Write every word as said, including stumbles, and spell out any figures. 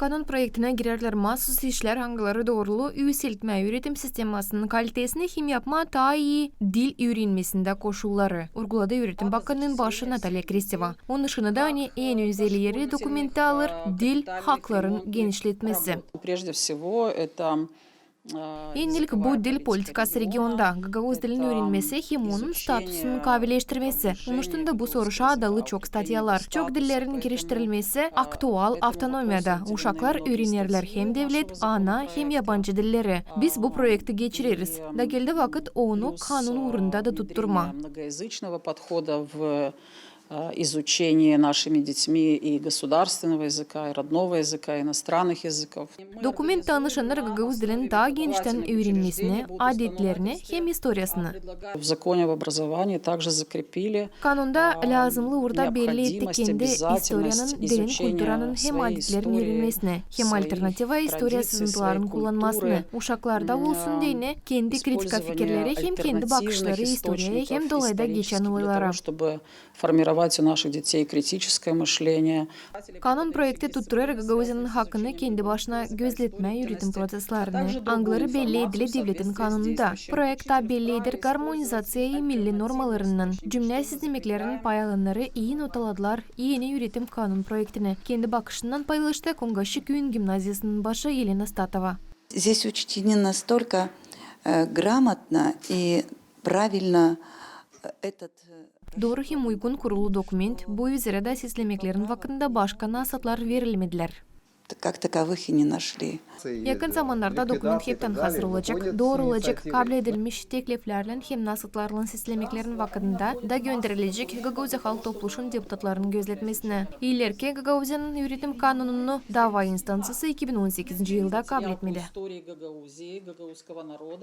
Kanun proektinä girerlär maasuz işlär, angıları dooruluu üüseltmää üüretim sistemasının kalitesini hem yapmaa taa ii dil üürenmesindä koşulları, urguladı üüretim bakannıın başı Natalya Kristeva. Onun dışında da, ani en özel eri dokumentta alêr dil hakların genişletmesi. Прежде всего, это En ilk bu dil politikası regionda, gagauz dilin üürenmesi hem onun statusunun kaavileştirmesi. Onuştan da bu soruşa adalı çok statyalar. Çok dillerin geliştirilmesi aktual avtonomiyada. Uşaklar üürenerlär hem devlet, ana, hem yabancı dilleri. Biz bu proekti geçireriz. Da geldi vakıt onu kanun uurunda da tutturmaa. Изучение нашими детьми и государственного языка, и родного языка, и иностранных языков. Dokument tanışêr gagauz dilin taa geniştän üürenmesini, adetlerini hem istoriyasını. В законе об образовании также закрепили. Kanunda lääzımlı uurda belli ettik kendi istoriyanın, dilin, kulturanın hem adetlerin üürenmesini, hem alternativa istoriya sızıntıların kullanmasını. Uşaklarda olsun deyni kendi kritika fikirleri hem kendi bakışları istoriyaya hem dolayda geçän olaylara. Формировать у наших детей критическое мышление. Kanun proekti tutturêr Gagauziyanın hakını kendi başına gözletmää üüretim proţeslerini, angıları belli edili devletin kanununda. Proekt taa belli eder garmonizaţiyayı milli normalarınnan. Cümlä sizlemeklerin paylananları ii notaladılar eni üüretim kanun proektini. Kendi bakışından paylaştı Kongaşçı küüyün gimnaziyasının başı Elena Statova. Здесь учтены настолько грамотно и правильно этот. Dooru hem uygun kurulu dokument, bu üzerä dä sizlemeklerin vakıdında başka nasatlar verilmedilär. Как таковых и не нашли. Yakın zamanlarda dokument heptän hazır olacek, dooru olacek kabledilmiş tekliflärlän hem nasatlarlan sizlemeklerin vakıdında da gönderilecek Gagauziya Halk Topluşun deputatlarının gözletmesinä. İlerki Gagauziyanın üüretim kanununu dava instanţiyası iki bin on sekizinci yılda kabletmedi.